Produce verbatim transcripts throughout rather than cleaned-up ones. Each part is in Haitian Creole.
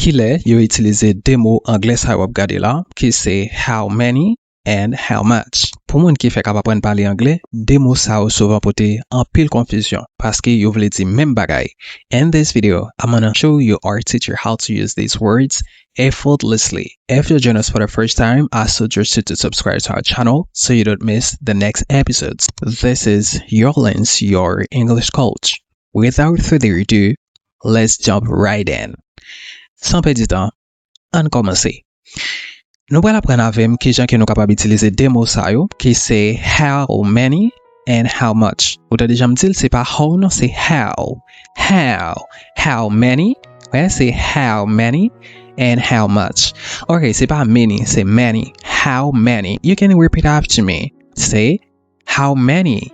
Kilè yo itilize de mo anglè sa yo w ap gade la, ki se how many and how much. Pou moun ki fèk ap aprann pale anglè, de mo sa yo souvan pote anpil konfizyon, paske yo vle di menm bagay. In this video, I'm gonna show you our teacher how to use these words effortlessly. If you join us for the first time, I suggest you to subscribe to our channel so you don't miss the next episodes. This is your Lens, your English coach. Without further ado, let's jump right in. San pèdi tan, ann kòmanse. Nou pral aprann avè m kijan ke nou kapab itilize de mo sa yo, ki se how many and how much. Ou tande jan m di l, se pa how non, se how. How. How many? Wè, se how many and how much. Ok, se pa many, se many. How many? You can repeat after me. Say, how many?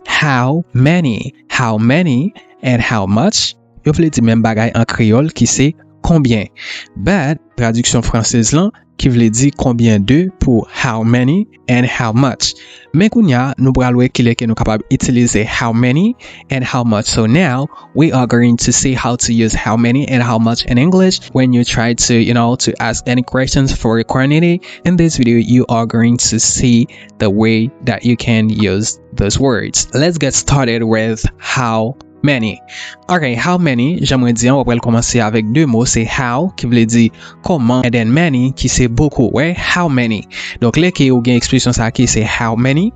How many? How many and how much? Yo vle di menm bagay an kreyòl ki se konbyen. But, tradiksyon fransèz lan ki vle di konbyen de pou how many and how much. Men kounye a, nou pral wè kilè ke nou kapab itilize how many and how much. So now, we are going to see how to use how many and how much in English when you try to, you know, to ask any questions for a quantity. In this video, you are going to see the way that you can use those words. Let's get started with how many. Ok, how many, jan mwen di an, w ap pral kòmanse avèk de mo, se how, ki vle di kòman, and then many, ki se bokou. Wè, how many. Donk, lè ke ou gen ekspresyon sa ki se how many,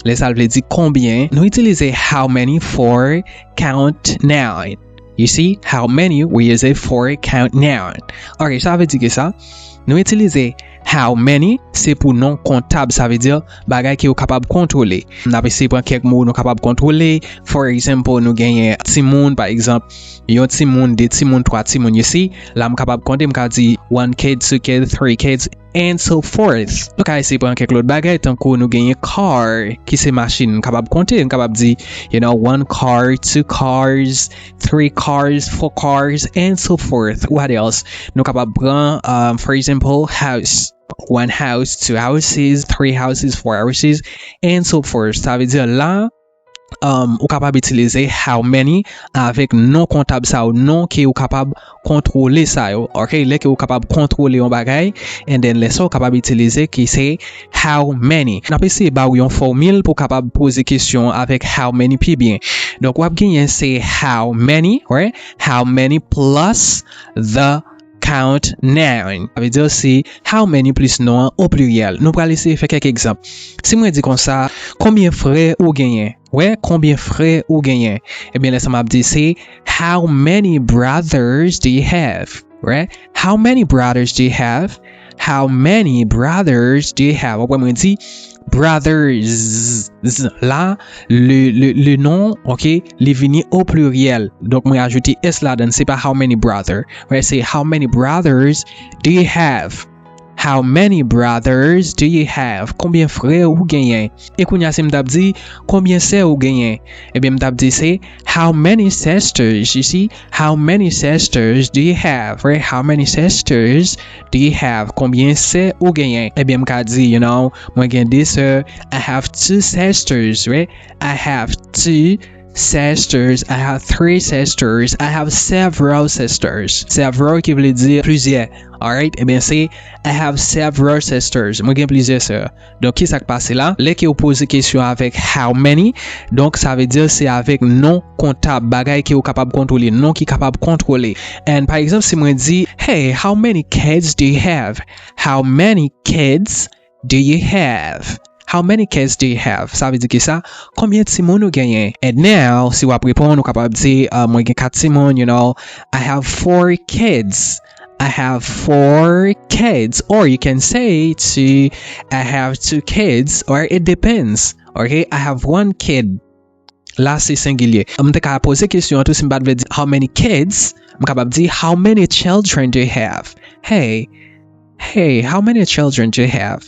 lè sa l vle di konbyen, nou itilize how many for count noun. You see, how many we use it for count noun. Ok, sa vle di ki sa? Nou itilize how many, se pou non kontab, sa vle di bagay ke ou kapab kontwole. N ap eseye pran kèk mo nou kapab kontwole. For example, nou genyen timoun, pa egzanp, yon timoun, de timoun, twa timoun, you see. La, m kapab konte, m ka di one kid, two kid, three kids, and so forth. Nou ka eseye pran kèk lòt bagay, tankou nou genyen car, ki se machin. M kapab konte, m kapab di, you know, one car, two cars, three cars, four cars, and so forth. What else? Nou kapab pran, um, for example, house. One house, two houses, three houses, four houses, and so forth. Sa vle di la, um, ou kapab itilize how many avèk non kontab sa yo, non ke ou kapab kontwole sa yo. Ok, lè ke ou kapab kontwole yon bagay, and then lè sa ou kapab itilize ki se how many. N ap eseye ba w yon fòmil pou w kapab poze kesyon avèk how many pi byen. Donk, w ap genyen se how many, right? How many plus the count noun. Sa vle di se how many plis non an o pliryèl. Nou pral eseye fè kèk egzanp. Si mwen di konsa, konbyen frè ou genyen? Wè, konbyen frè ou genyen? Ebyen, lè sa m ap di se, how many brothers do you have? Wè, how many brothers do you have? How many brothers do you have? W ap wè mwen di brothers. La, le, le, le non, ok, li vini o pliryèl. Donk, mwen ajoute s ladan, se pa how many brother. Wè, se how many brothers do you have? How many brothers do you have? Konbyen frè ou genyen? E kounye a, si m t ap di, konbyen sè ou genyen? Ebyen, m t ap di se, how many sisters? You see? How many sisters do you have? Right? How many sisters do you have? Konbyen sè ou genyen? Ebyen, m ka di, you know, mwen gen de sè. I have two sisters, right? I have two sisters. I have three sisters. I have several sisters. Several ki vle di plizyè. Alright? Ebyen, se I have several sisters. Mwen gen plizyè sè. Donk, ki sa k pase la? Lè ke ou poze kesyon avèk how many, donk, sa vle di se avèk non kontab, bagay ke ou kapab kontwole, non ki kapab kontwole. And, pa egzanp, si mwen di, hey, how many kids do you have? How many kids do you have? How many kids do you have? Sa vle di ki sa? Konbyen timoun ou genyen? And now, si w ap reponn, ou kapab di, uh, mwen gen kat timoun, you know, I have four kids. I have four kids. Or you can say to, I have two kids, or it depends. Ok? I have one kid. La, se sengilye. M te ka poze kesyon an tou si m pa t vle di how many kids. M kapab di, how many children do you have? Hey, hey, how many children do you have?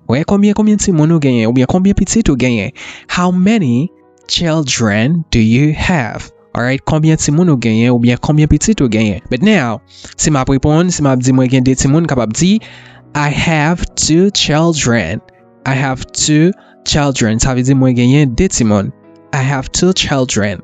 Wè, konbyen, konbyen timoun ou genyen? Oubyen konbyen pitit ou genyen? How many children do you have? Alright, konbyen timoun ou genyen? Oubyen konbyen pitit ou genyen? But now, si m ap reponn, si m ap di mwen gen de timoun, m kapab di, I have two children. I have two children. Sa vle di mwen genyen de timoun. I have two children.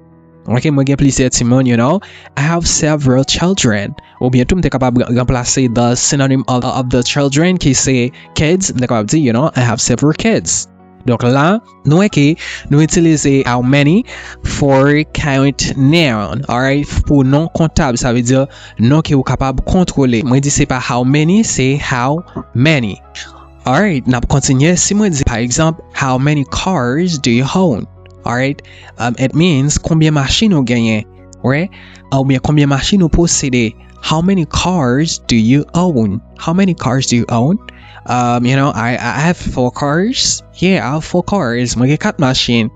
Ok, mwen gen plizyè timoun, you know. I have several children. Oubyen tou, m te kapab ranplase the synonym of, of the children, ki se kids, m te kapab di, you know, I have several kids. Donk la, nou wè ke nou itilize how many for count noun, alright, pou non kontab, sa vle di non ke ou kapab kontwole. Mwen di se pa how many, se how many. Alright, n ap kontinye. Si mwen di, pa egzanp, how many cars do you own? Alright, um, it means konbyen machin ou genyen, right? Oubyen konbyen machin ou posede. How many cars do you own? How many cars do you own? Um, you know, I, I have four cars. Yeah, I have four cars. Mwen gen kat machin.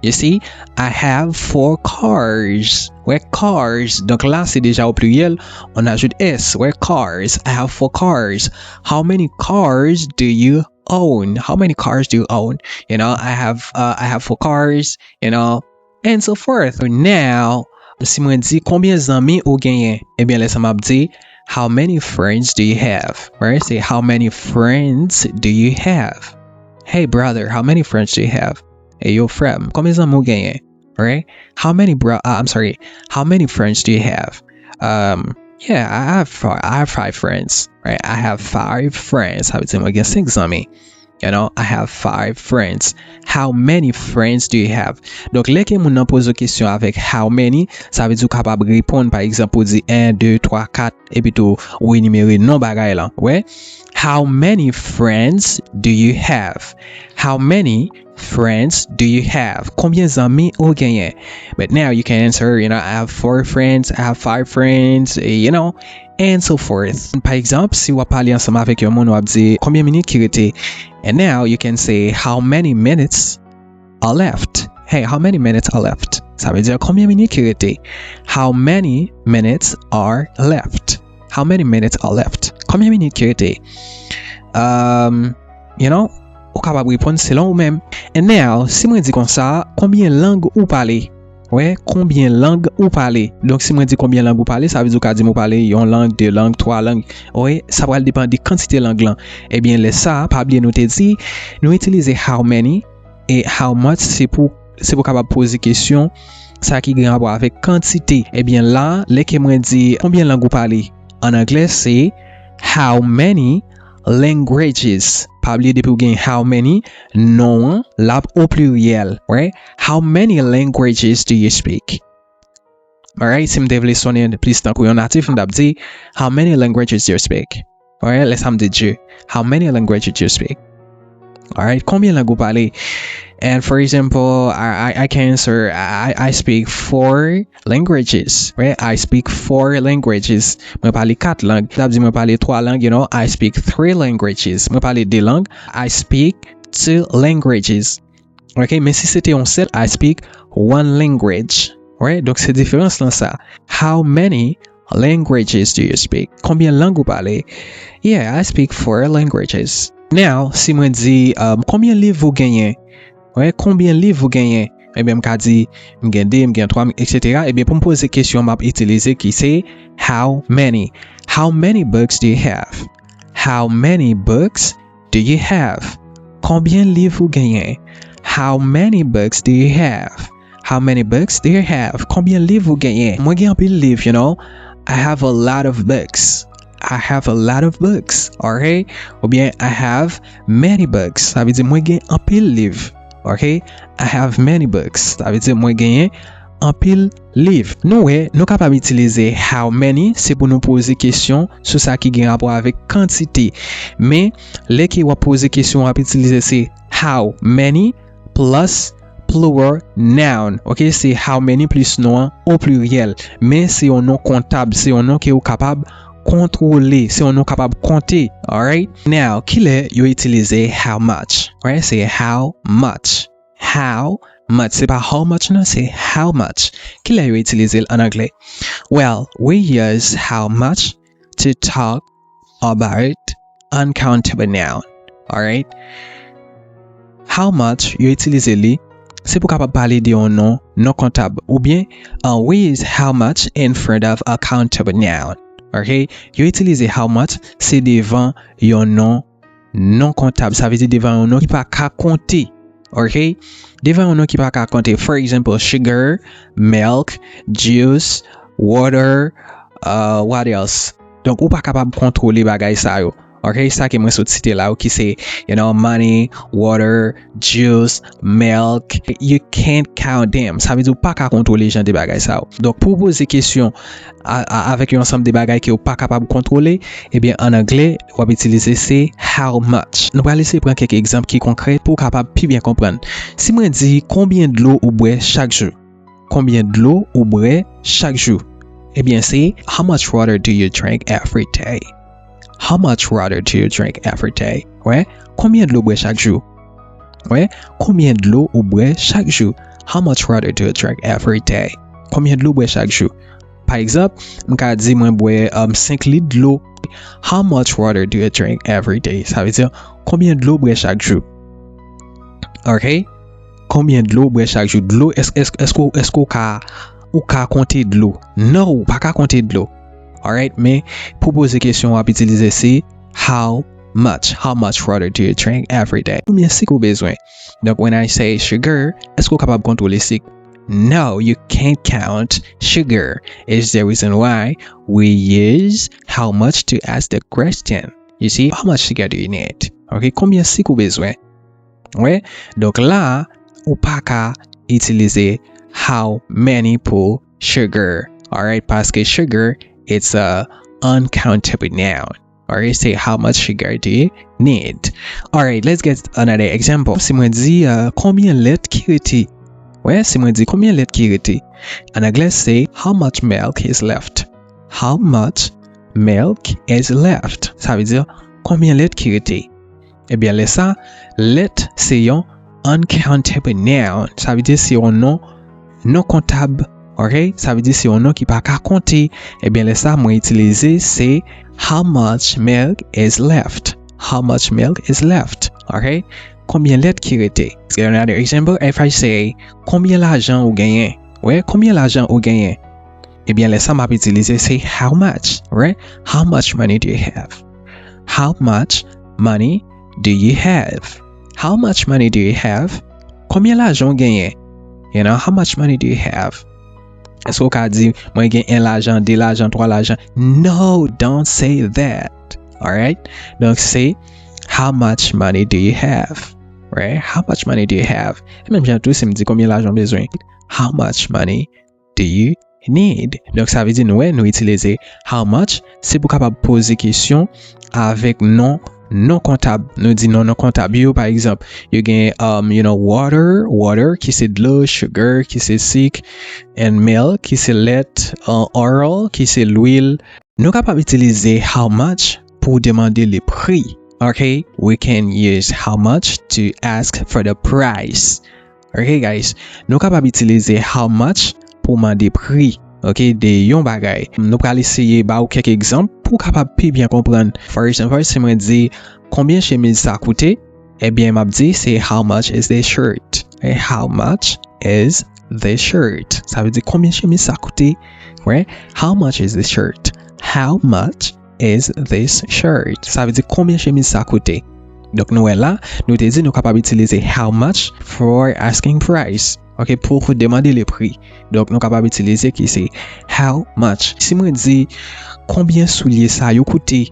You see, I have four cars. Wè, cars. Donk la, se deja o pliryèl. On ajoute S. Wè, cars. I have four cars. How many cars do you own? How many cars do you own? You know, I have, uh, I have four cars, you know, and so forth. Now, si mwen di, konbyen zanmi ou genyen? Ebyen, lè sa m ap di, how many friends do you have? Right? Say, how many friends do you have? Hey, brother, how many friends do you have? Hey, yo, frè m, konbyen zanmi ou genyen? Right? How many bro-, uh, I'm sorry, how many friends do you have? Um, yeah, I have five, I have five friends, right? I have five friends. Sa vle di mwen gen senk zanmi. You know, I have five friends. How many friends do you have? Donk, lè ke moun nan poze w kesyon avèk how many, sa vle di ou kapab reponn, pa egzanp, ou di en, de, twa, kat, epi tou ou enimere non bagay lan. Wè? How many friends do you have? How many friends do you have? Konbyen zanmi ou genyen? But now you can answer, you know, I have four friends, I have five friends, you know, and so forth. Pa egzanp, si w ap pale ansanm avèk yon moun, w ap di, konbyen minit ki rete? And now you can say, how many minutes are left? Hey, how many minutes are left? Sa vle di, konbyen minit ki rete? How many minutes are left? How many minutes are left? Konbyen minit ki rete? Um, you know, ou kapab reponn selon ou menm. And now, si mwen di konsa, konbyen lang ou pale? Wè, konbyen lang ou pale? Donk, si mwen di konbyen lang ou pale, sa vle di ou ka di m ou pale yon lang, de lang, twa lang. Wè, sa pral depann de kantite lang lan. Ebyen, lè sa, pa bliye nou te di, nou itilize how many e how much, se pou, se pou kapab poze kesyon, sa ki gen rapò avèk kantite. Ebyen, la, lè ke mwen di, konbyen lang ou pale? An anglè, se how many languages. Pa bliye, depi ou gen how many, non an, l ap o pliryèl, right? How many languages do you speak? Alright, si m te vle sonnen plis tankou yon natif, m t ap di, how many languages do you speak? Alright, lè sa m di do you. How many languages do you speak? Alright, konbyen lang ou pale? And for example, I, I, I can answer, I, I speak four languages, right? I speak four languages. Mwen pale kat lang. Sa vle di mwen pale twa lang, you know, I speak three languages. Mwen pale de lang, I speak two languages. Ok, men si se te yon sèl, I speak one language. Right? Donk, se diferans lan sa. How many languages do you speak? Konbyen lang ou pale? Yeah, I speak four languages. Now, si mwen di, um, konbyen liv ou genyen? Right? Konbyen liv ou genyen? Ebyen, m ka di, m gen de, m gen twa, et cetera. Ebyen, pou m poze kesyon, m ap itilize ki se how many. How many books do you have? How many books do you have? Konbyen liv ou genyen? How many books do you have? How many books do you have? Konbyen liv ou genyen? Mwen gen anpil liv, you know. I have a lot of books. I have a lot of books, ok? Oubyen, I have many books. Sa vle di mwen gen anpil liv, ok? I have many books. Sa vle di mwen genyen anpil liv. Nou wè, nou kapab itilize how many, se pou nou poze kesyon sou sa ki gen rapò avèk kantite. Men, lè ke w ap poze kesyon, w ap itilize se how many plus plural noun. Ok, se how many plis non an o pliryèl. Men se yon non kontab, se yon non ke ou kapab kontwole, se yon non kapab konte. Alright? Now, kilè yo itilize how much? Right? Se how much. How much. Se pa how much non, se how much. Kilè yo itilize l an anglè? Well, we use how much to talk about uncountable noun. Alright? How much, yo itilize li, se pou kapab pale de yon non non kontab. Oubyen, uh, we use how much in front of a countable noun. Ok? Yo itilize how much, se devan yon non non kontab. Sa vle di devan yon non ki pa ka konte. Ok? Devan yon non ki pa ka konte, for example, sugar, milk, juice, water, uh, what else? Donk, ou pa kapab kontwole bagay sa yo. Ok, sa ke mwen sot site la, ki se, you know, money, water, juice, milk. You can't count them. Sa vle di ou pa ka kontwole jan de bagay sa yo. Donk, pou w poze kesyon a, a, avèk yon ansanm de bagay ke ou pa kapab kontwole, ebyen, an anglè, w ap itilize se how much. Nou pral eseye pran kèk egzanp ki konkrè pou w kapab pi byen konprann. Si mwen di, konbyen dlo ou bwè chak jou? Konbyen dlo ou bwè chak jou? Ebyen, se how much water do you drink every day? How much water do you drink every day? Wè, konbyen dlo ou bwè chak jou? Wè, konbyen dlo ou bwè chak jou? How much water do you drink every day? Konbyen dlo ou bwè chak jou? Pa egzanp, m ka di mwen bwè um, senk lit dlo. How much water do you drink every day? Sa vle di, konbyen dlo ou bwè chak jou? Ok? Konbyen dlo ou bwè chak jou? Dlo, èske, èske, èske, èske ou ka, ou ka konte dlo? Non, ou pa ka konte dlo. Alright, men pou poze kesyon, w ap itilize se how much. How much water do you drink every day? Konbyen sik ou bezwen? Donk, when I say sugar, èske ou kapab kontwole sik? No, you can't count sugar. It's the reason why we use how much to ask the question. You see, how much sugar do you need? Ok, konbyen sik ou bezwen? Wè, donk la, ou pa ka itilize how many pou sugar. Alright, paske sugar, it's a uncountable noun. Alright, say how much sugar do you need? Alright, let's get another example. Si mwen di, uh, konbyen lèt ki rete? Wè, si mwen di konbyen lèt ki rete? An anglè, se how much milk is left? How much milk is left? Sa vle di, konbyen lèt ki rete? Ebyen, lè sa, lèt se yon uncountable noun. Sa vle di se yon non non kontab. Ok? Sa vle di se yon non ki pa ka konte. Ebyen, lè sa, mwen itilize se how much milk is left. How much milk is left. Ok? Konbyen lèt ki rete? Let's get another example. If I say, konbyen lajan ou genyen? Wè, konbyen lajan ou genyen? Ebyen, lè sa m ap itilize se how much, right? How much money do you have? How much money do you have? How much money do you have? Konbyen lajan w genyen? You know, how much money do you have? Èske w ka di, mwen gen en lajan, de lajan, twa lajan? No, don't say that. Alright? Donk, se, how much money do you have? Right? How much money do you have? E menm jan tou, si m di konbyen lajan w bezwen? How much money do you need? Donk, sa vle di nou wè, nou itilize how much, se pou kapab poze kesyon avèk non non kontab. Nou di non non kontab yo, pa egzanp, yo gen, um, you know, water, water, ki se dlo, sugar, ki se sik, and milk, ki se lèt, uh, oil, ki se lwil. Nou kapab itilize how much pou demande le prix. Ok, we can use how much to ask for the price. Ok, guys, nou kapab itilize how much pou mande pri, ok, de yon bagay. Nou pral eseye ba w kèk egzanp pou w kapab pi byen konprann. For example, si mwen di, konbyen chemiz sa koute? Ebyen, m ap di, se how much is this shirt? E how much is this shirt? Sa vle di, konbyen chemiz sa koute? Right? How much is this shirt? How much is this shirt? Sa vle di, konbyen chemiz sa koute? Donk, nou wè la, nou te di nou kapab itilize how much for asking price. Ok, pou, pou demande le prix. Donk, nou kapab itilize ki se how much. Si mwen di, konbyen soulye sa yo koute?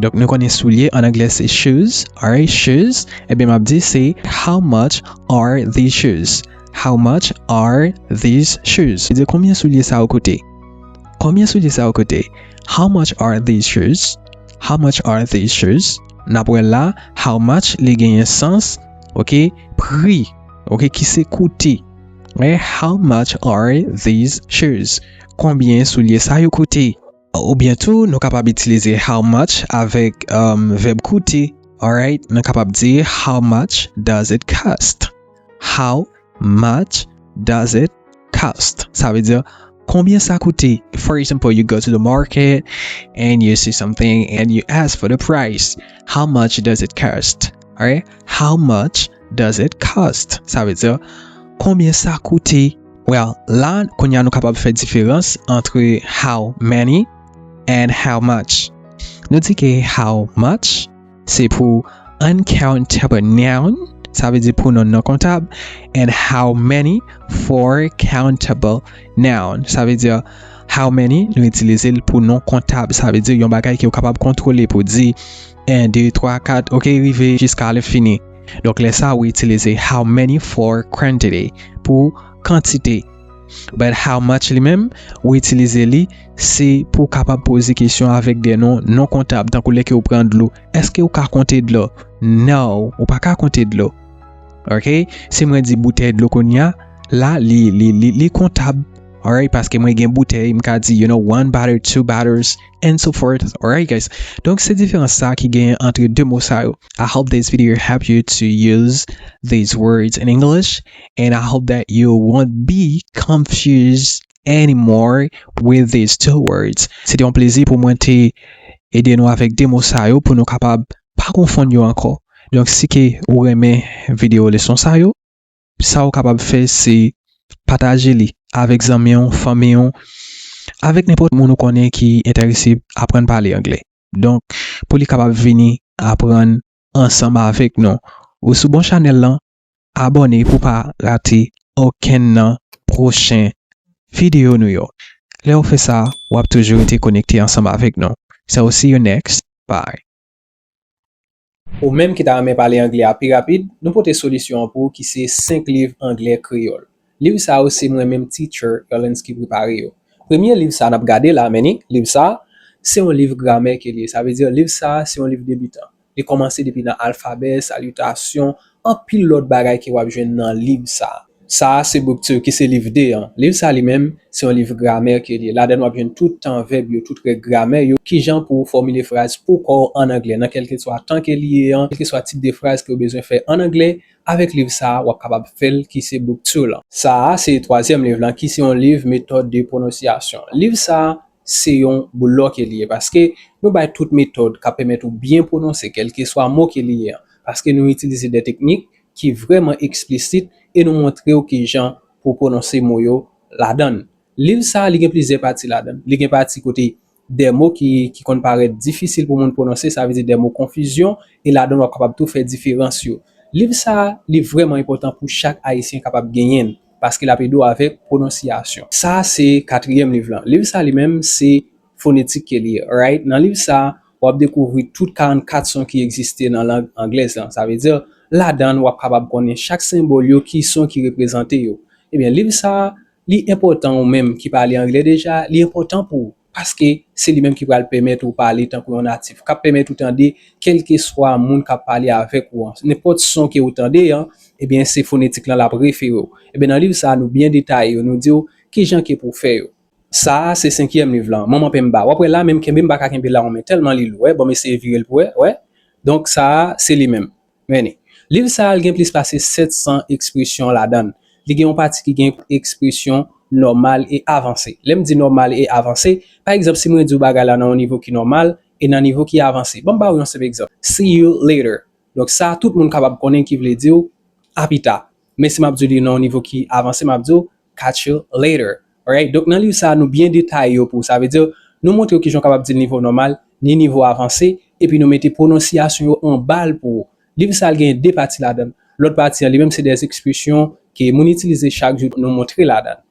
Donk, nou konnen soulye an anglè se shoes, alright, shoes. Ebyen, m ap di se, how much are these shoes? How much are these shoes? Vle di, konbyen soulye sa yo koute? Konbyen soulye sa yo koute? How much are these shoes? How much are these shoes? N ap wè la, how much li genyen sans, ok, pri, ok, ki se koute. Men, how much are these shoes? Konbyen soulye sa yo koute? Oubyen tou, nou kapab itilize how much avèk, um, vèb koute. Alright, nou kapab di, how much does it cost? How much does it cost? Sa vle di, konbyen sa koute? For example, you go to the market and you see something and you ask for the price. How much does it cost? Alright? How much does it cost? Sa vle di, konbyen sa koute? Well, la, kounye a nou kapab fè diferans antre how many and how much. Nou di ke how much, se pou uncountable noun, sa vle di pou non non kontab, and how many for countable noun. Sa vle di how many, nou itilize l pou non kontab. Sa vle di yon bagay ke w kapab kontwole pou di en, de, twa, kat, ok, rive jiska lenfini. Donk, lè sa, ou itilize how many for quantity, pou kantite. But how much li menm, ou itilize li, se pou w kapab poze kesyon avèk de non non kontab, tankou lè ke w pran dlo. Èske w ka konte dlo? No, ou pa ka konte dlo. Ok? Si mwen di boutèy dlo kounye a, la, li, li, li, li kontab. Alright? Paske mwen gen boutèy, m ka di, you know, one bottle, two bottles, and so forth. Alright, guys? Donk, se diferans sa ki genyen antre de mo sa yo. I hope this video help you to use these words in English, and I hope that you won't be confused anymore with these two words. Se te yon plezi pou mwen te ede nou avèk de mo sa yo pou nou kapab pa konfonn yo ankò. Donk, si ke ou renmen videyo leson sa yo, sa ou kapab fè se pataje li avèk zanmi w, fanmi w, avèk nenpòt moun ou konnen ki enterese aprann pale anglè. Donk, pou li kapab vini aprann ansanm avèk nou. Ou sou bon chanèl lan, abòne pou pa rate okenn nan pwochen videyo nou yo. Lè w fè sa, w ap toujou rete konekte ansanm avèk nou. So, see you next. Bye. Ou menm ki ta renmen pale anglè a pi rapid, nou pote solisyon an pou ou ki se senk liv anglè kreyòl. Liv sa yo se mwen menm teacher Erlens ki prepare yo. Premye liv sa n ap gade la, men ni, liv sa, se yon liv gramè ke li ye. Sa vle di, liv sa, se yon liv debitan. Li kòmanse depi nan alfabè, salitasyon, anpil lòt bagay ke w ap jwenn nan liv sa. Sa a se book two ki se liv de an. Liv sa li menm, se yon liv gramè ke li ye. Ladan n w ap jwenn tout tan vèb yo, tout règ gramè yo, kijan pou w fòmile fraz pou kò w an anglè, nan kèlkeswa tan ke li ye an, kèlkeswa tip de fraz ke w bezwen fè an anglè, avèk liv sa a, w ap kapab fè l ki se book two lan. Sa a se twazyèm liv lan ki se yon liv metòd de pwononsyasyon. Liv sa a, se yon blò ke li ye, paske nou bay tout metòd k ap pèmèt ou byen pwononse kèlkeswa mo ke li ye an, paske nou itilize de teknik ki vrèman eksplisit e nou montre w kijan pou pwononse mo yo ladan l. Liv sa a, li gen plizyè pati ladan l. Li gen pati kote de mo ki, ki konn parèt difisil pou moun pwononse, sa vle di de mo konfizyon, e ladan l w ap kapab tou fè diferans yo. Liv sa a, li vrèman enpòtan pou chak Ayisyen kapab genyen l, paske l ap ede w avèk pwononsyasyon. Sa a se katriyèm liv lan. Liv sa a li menm, se fonetik ke li ye, right? Nan liv sa a, w ap dekouvri tout karannkat son ki egziste nan lang anglèz lan. Sa vle di, ladan l, w ap kapab konnen chak senbòl yo, ki son ki reprezante yo. Ebyen, liv sa a, li enpòtan ou menm ki pale anglè deja, li enpòtan pou ou, paske se li menm ki pral pèmèt ou pale tankou yon natif, k ap pèmèt ou tande kèlkeswa moun k ap pale avèk ou an. Nenpòt son ke ou tande an, ebyen, se fonetik lan l ap refere w. Ebyen, nan liv sa a, nou byen detaye yo, nou di w kijan ke pou w fè yo. Sa a se senkyèm liv lan, Manman Penmba. W ap wè la menm kenbe m pa ka kenbe la an men, tèlman li lou, wè, ban m eseye vire l pou wè, wè. Donk sa a se li menm. Men li. Liv sa a, l gen plis pase sèt san ekspresyon ladan l. Li gen yon pati ki gen ekspresyon nòmal e avanse. Lè m di nòmal e avanse, pa egzanp, si mwen di w bagay la nan yon nivo ki nòmal e nan nivo ki avanse. Ban m ba w yon senp egzanp. See you later. Donk sa a, tout moun kapab konnen ki vle di w a pita. Men si m ap di w li nan yon nivo ki avanse, m ap di w catch you later. Alright? Donk nan liv sa a, nou byen detaye yo pou ou. Sa vle di, nou montre w kijan w kapab di l nivo nòmal, ni nivo avanse, epi nou mete pwononsyasyon yo anba l pou ou. Liv sa a, l gen de pati ladan l. Lòt pati an, li menm, se de ekspresyon ke moun itilize chak jou, nou montre ladan l.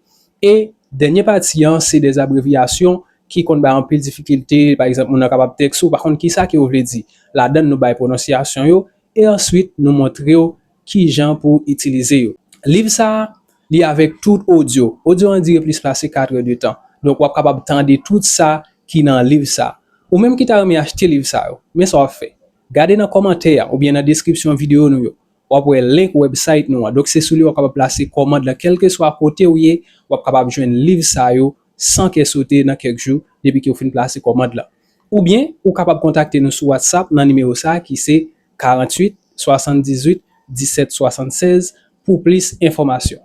E dènye pati an, se de abrevyasyon ki konn bay anpil difikilte. Pa egzanp, moun nan kapab tèks ou, pa konn kisa ke yo vle di. Ladan l, nou bay pwononsyasyon yo, e answit, nou montre w kijan pou w itilize yo. Liv sa a, li avèk tout odyo. Odyo an dire plis pase kat è de tan. Donk, w ap kapab tande tout sa ki nan liv sa a. Ou menm ki ta renmen achte liv sa yo, men sa w ap fè. Gade nan kòmantè a oubyen nan deskripsyon videyo nou yo. W ap wè link website nou an. Donk, se sou li w ap kapab plase kòmand lan. Kèlkeswa kote w ye, w ap kapab jwenn liv sa yo san kè sote nan kèk jou depi ke w fin plase kòmand lan. Oubyen, ou kapab kontakte nou sou WhatsApp nan nimewo sa a ki se karanntuit swasanndizuit disèt swasanndizuit pou plis enfòmasyon.